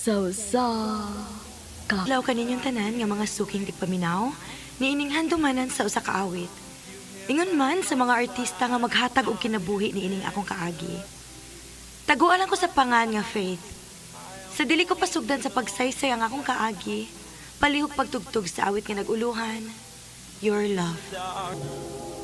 Sa usa ka Law kaninyong tanan nga mga suking tigpaminaw, niining handumanan sa usa ka awit. Ingon man sa mga artista nga maghatag og kinabuhi niining akong kaagi. Taguan lang ko sa pangan nga Faith. Sa dili ko pasugdan sa pagsaysay ang akong kaagi, palihog pagtugtog sa awit nga naguluhan, Your Love.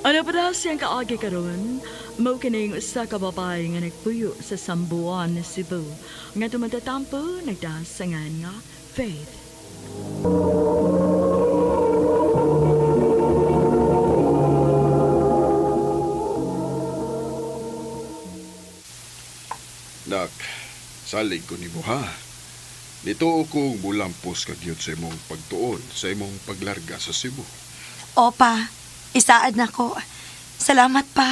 Ano pa daw siyang kaagi karon? Mao kining usa ka babae nga nagpuyo sa Sambuan, Cebu. Nga tumatatampo nagdasangan nga Faith. Nak, salig ko nimo ha. Nituo kong mulampos ka gyud sa imong pagtuon, sa imong paglarga sa Cebu. Opa, isaad na ko. Salamat pa.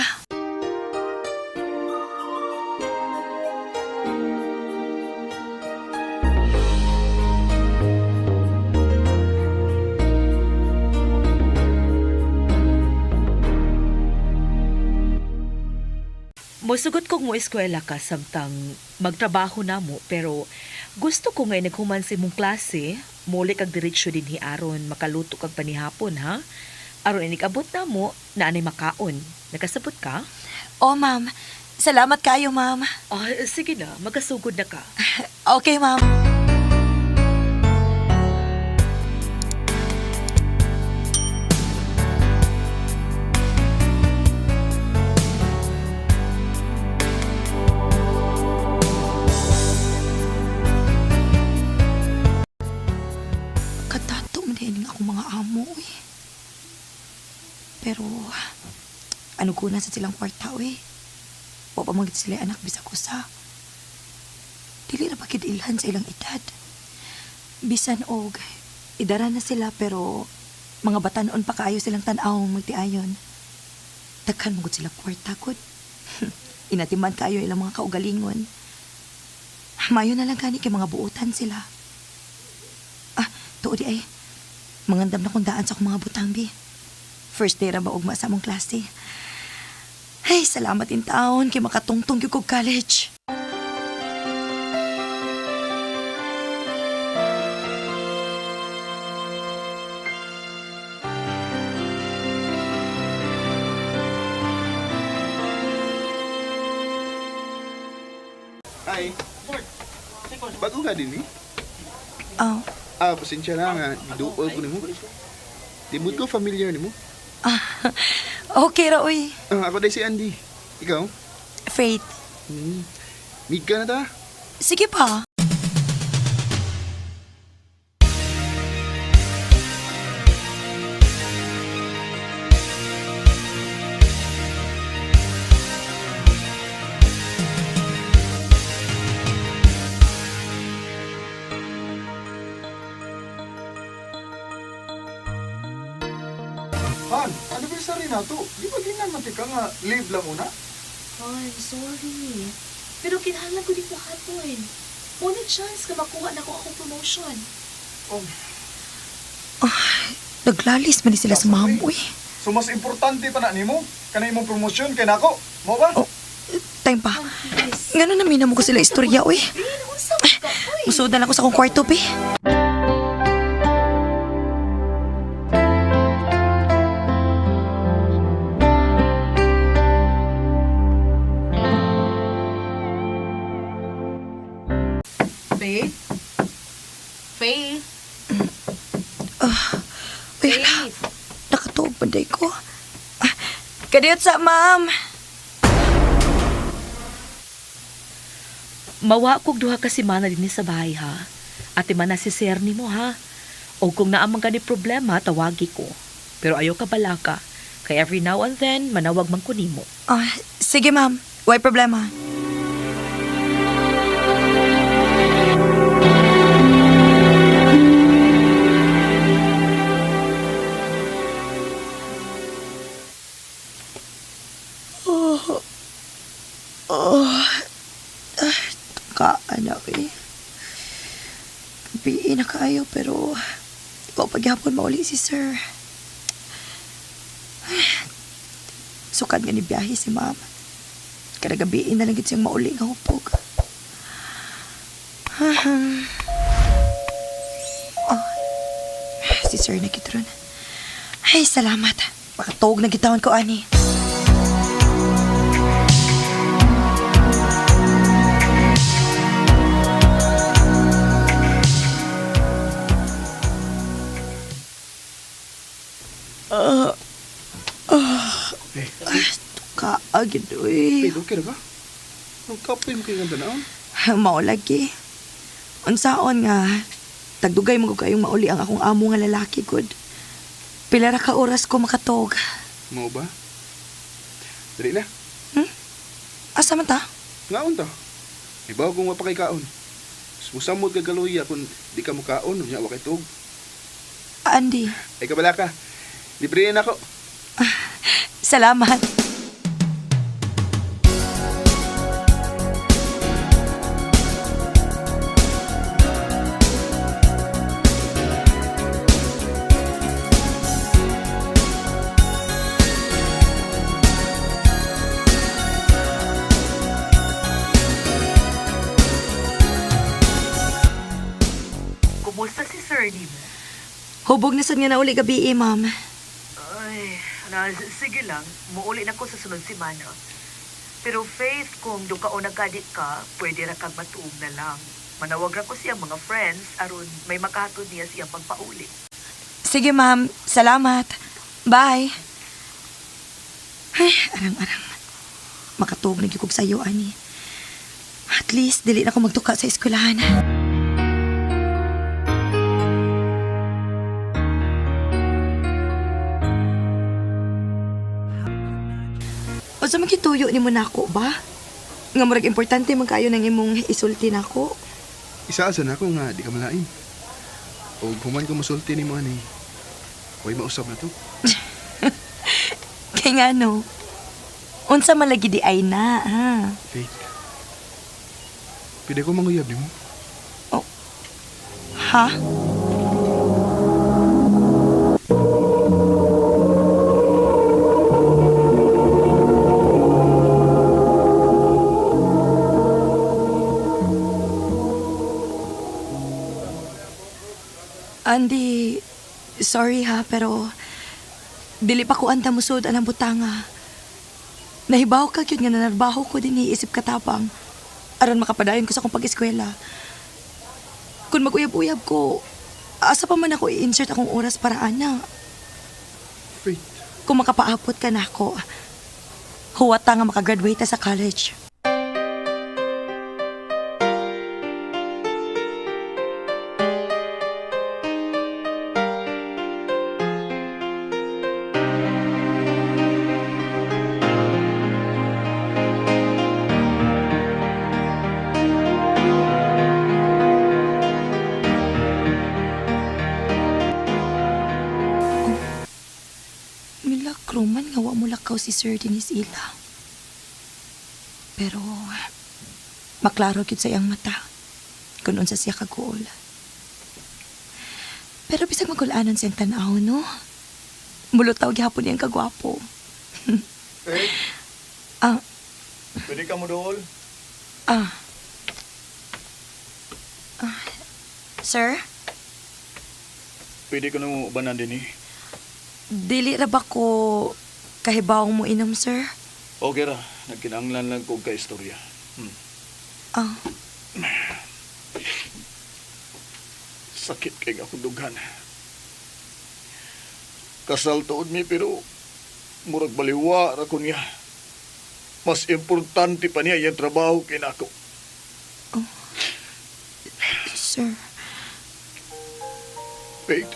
Mosugot kong mo eskwela ka samtang magtrabaho na mo pero gusto ko nga naghuman sa imong klase, muli kag diretsyo dinhi aron makaluto kag panihapon ha. Aron inig-abot na mo na anay makaon. Nakasabot ka? Oh, ma'am. Salamat kayo, ma'am. Ah, sige na, magasugod na ka. Okay, ma'am. Katato man din akong mga amo, eh. Pero, ano ko na sa silang kwarta, eh. Wa pa man gid sila anak bisag usa. Dili na pakid ilhan sa ilang edad. Bisan og idara na sila pero mga batanon pa kaayo silang tan-aw magtiayon. Daghan mo gud sila kwarta gud. Inatiman kaayo ilang mga kaugalingon. Mayo na lang gani kay mga buotan sila. Ah, tuod di ay. Mangandam na kong daan sa akong mga butang bi. First day ra ba ugma sa among klase. Ay, salamat in taon kay makatungtong gyud kog college. Hi. Bago ka din eh? Oh, Ah, pasensya na nga. Giduol ko nimo. Timod ko familiar nimo. ah, okay ra oy. Ah, ako dahil si Andy. Ikaw? Faith. Hmm. Meet ka na ta? Sige pa. Han, anniversary na to. Di ba ginamati ka nga leave lang una? Ay, sorry. Pero kinahanglan ko din mo hapon. Wala chance ka makuha na ko akong promotion. Oh, Naglalis man ni sila sa ma'am, uy. so mas importante pa na nimo kanay imong promosyon kay nako. Mo ba? Oh, time pa. Ngano na minamo ko sila istorya, uy. Musudan ako sa akong kwarto, be. Faith? Faith? Uy, hala. Nakatuog banday ko. Ah, kadiyot sa ma'am. Mawa kog duha ka semana dinhi sa bahay ha. Ate man na si sir nimo ha. O kung naamang ka ni problema, tawagi ko. Pero ayaw ka balaka. Kay every now and then, manawag man ko nimo. Ah, sige, ma'am. Why problema? Oh. Oh. Ah, tungkaan na, eh. Gabi na kaayo, pero ikaw pagyapon mauli si sir. Sukad nga ni biyahe si ma'am. Kada gabi na lang gid siyang mauli nga hupog. Si sir na gid ron. Ay, salamat. Makatuog na gitawon ko, ani. Tuka, agad, uy. Faith, okay ra ka? Nung kapoy mo kay nga tanawon. Mao lagi. Unsaon nga tagdugay mo kayong mauli ang akong amo nga lalaki gud. Pila ra ka oras ko makatog. Mao ba? Dali na. Asa man ta? Ngaon ta. Ibaw kung mapakikaon. Musamot ka galuya kung di ka mukaon, unya wa kay tuog. Andy, Ay kabala ka. Libre na ako. salamat. Kumusta si sir nimo? Hubog na sad nga nauli gabi eh, ma'am. Ay, na, sige lang. Muuli na ko sa sunod semana. Pero Faith, kung doon ka o nagkadi ka, pwede ra kag matuog na lang. Manawag ra ko siyang mga friends aron may makahatod niya siyang pagpauli. Sige, ma'am. Salamat. Bye. Ay, arang-arang. Makatuog na gyud kog sayo ani. At least dili na ko magtuka sa eskwelahan. Unsa man gituyo nimo nako ba? Nga murag importante man kayo nang imong isulti nako. Isaasa na ako nga di ka malain. O human ko musulti nimo ani. Way mausap na to. Kay nga no. Unsa man lagi di ay na, ha? Faith. Pwede ko manguyab nimo. Ha? Andy, sorry ha, pero dili pa ko anta musod anang butanga. Nahibaw ka gyud nga nanarbaho ko din isip katapang aron makapadayon ko sa akong pag-eskwela. Kung mag-uyab-uyab ko, asa pa man ako i-insert akong oras para ana. Faith. Kung makapaapot ka na ako, huwata nga makagraduate ta sa college. Milagro man nga wa mo lakaw si Sir Dennis Ila. Pero maklaro gyud sa iyang mata kung unsa siya kaguol. Pero bisag magulanon siyang tan-aw, no? Mulutaw gihapon niyang kagwapo. Faith, Ah, pwede ka mo dool. ah. Ah, sir, Pwede ko na mo ubanan din eh. dili ra ba ko kahibaw mo inom, sir? Okay ra, nagkinanglan lang kog ka istorya. Ah, Sakit kay akong dughan. Kasal tuod mi pero murag baliwa ra ko niya. Mas importante pa niya iyang trabaho kay nako. sir. Faith,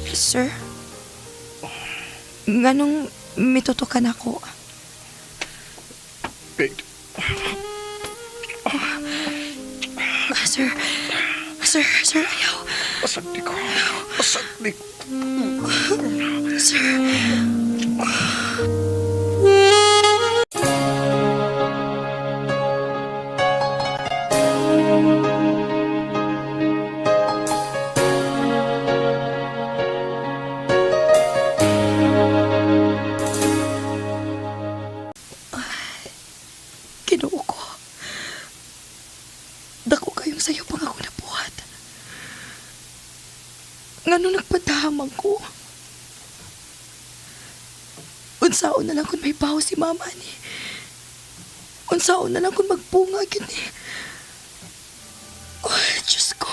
Sir? Nganong mitutukan ako? Faith, Ah, sir, sir, sir, ayaw. pasagdi ko. Pasagdi ko. Sir. Ginoo ko. Dako kayong sayo pang ako nabuhat. Ngano nagpatahamang ko? Unsaon na lang kung may baho si mama ni. Unsaon na lang kung magpunga gyud ni. Oh, Diyos ko.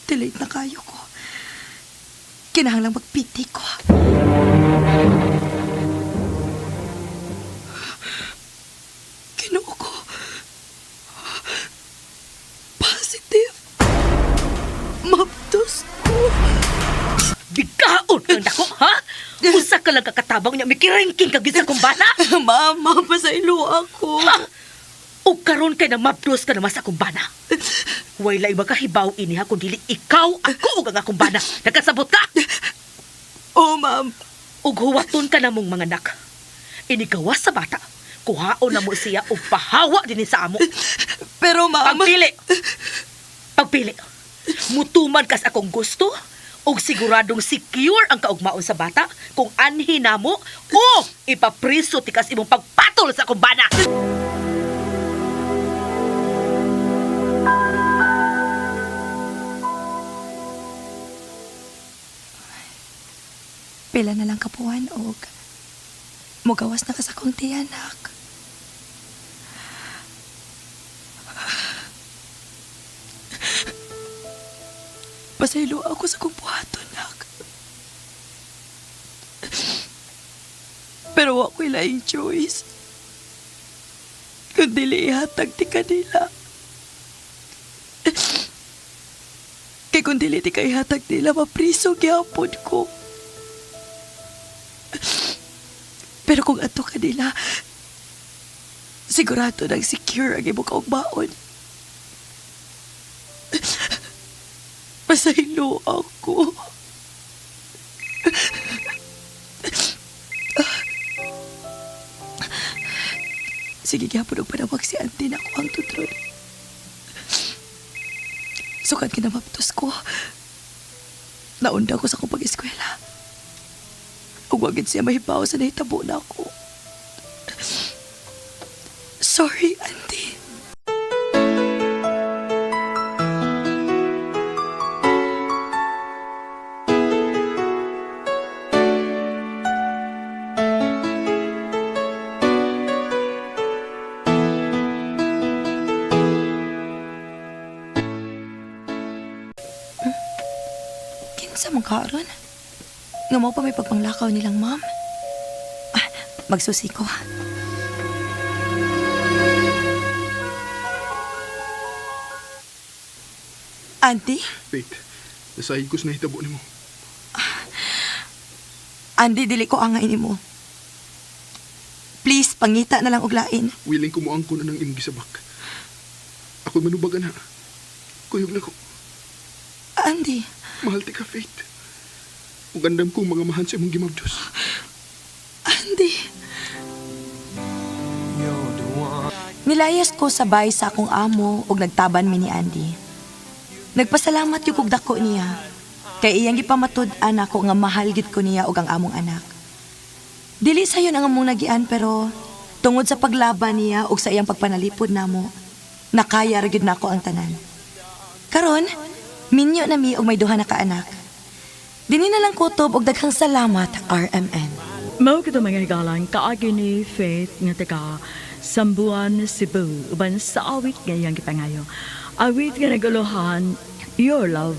Delete na kayo ko. Kinahanglang magpiti ko. Ginoo ko. Positive. Maptos ko. Bigaon kang dako, ha? Usa ka lang kakatabang niya, mikiringking ka gid sa kumbana. Mama, pasaylo ako. Ha? O karon kay na mabdos ka naman sa kumbana. Way lay makahibaw ini ha kung dili ikaw ako ug ang akong bana. Nagkasabot ka? Oh, ma'am. Ug huwaton ka na mong mga anak. Inigawas sa bata. Kuhaon na mo siya og pahawa dinhi sa amo. Pero, ma'am. Pagpili. Pagpili. Mutuman kas akong gusto ug siguradong secure ang kaugmaon sa bata kung anhi namo o ipapriso tikas imong pagpatol sa akong bana. Pila na lang kapuan og mugawas na ka sa kong tiyanak. Pasaylo ako sa kong buhaton, nak. Pero wa ko'y laing choice. Kung dili ihatag ti kanila. Kay kung dili ti ka ihatag nila, mapriso gyapon ko. Pero kung ato kanila, sigurado nang secure ang imong kaugmaon. Pasaylo ako. Sige, gyapon og panawag si auntie na ako ang tutron. Sukad kinamaptos ko. Naunda ko sa akong pag-eskwela. Ug wa gid siya mahibaw sa nahitabo na ako. Sorry, auntie. Kinsa man karon? Nga mo pa may pagpanglakaw nilang ma'am. Ah, magsusi ko. Auntie? Faith, nasahig ko sa nahitabo nimo. Andy, dili ko angay nimo. Please, pangita na lang og lain. Willing ko moangko na ng imong gisabak. Ako'y manubagan na. Kuyog na ko. Andy, Mahal ti ka, Faith. Ug andam kong mga mahan sa imong gimabdos. Andy. Nilayas ko sabay sa akong amo ug nagtaban mi ni Andy. Nagpasalamat yung kog dako niya. Kay iyang gipamatud-an ako nga mahal gid ko niya ug ang among anak. Dili sayon ang among nagian pero tungod sa paglaban niya ug sa iyang pagpanalipod namo, nakaya ra gyud nako ang tanan. Karon, minyo na mi og may duha na ka anak. Dini na lang kutob og daghang salamat, RMN. Mao kito mga higalan kaagi ni Faith nga taga Sambuan, Cebu uban sa awit nga iyang gipangayo. Awit nga naguluhan, Your Love.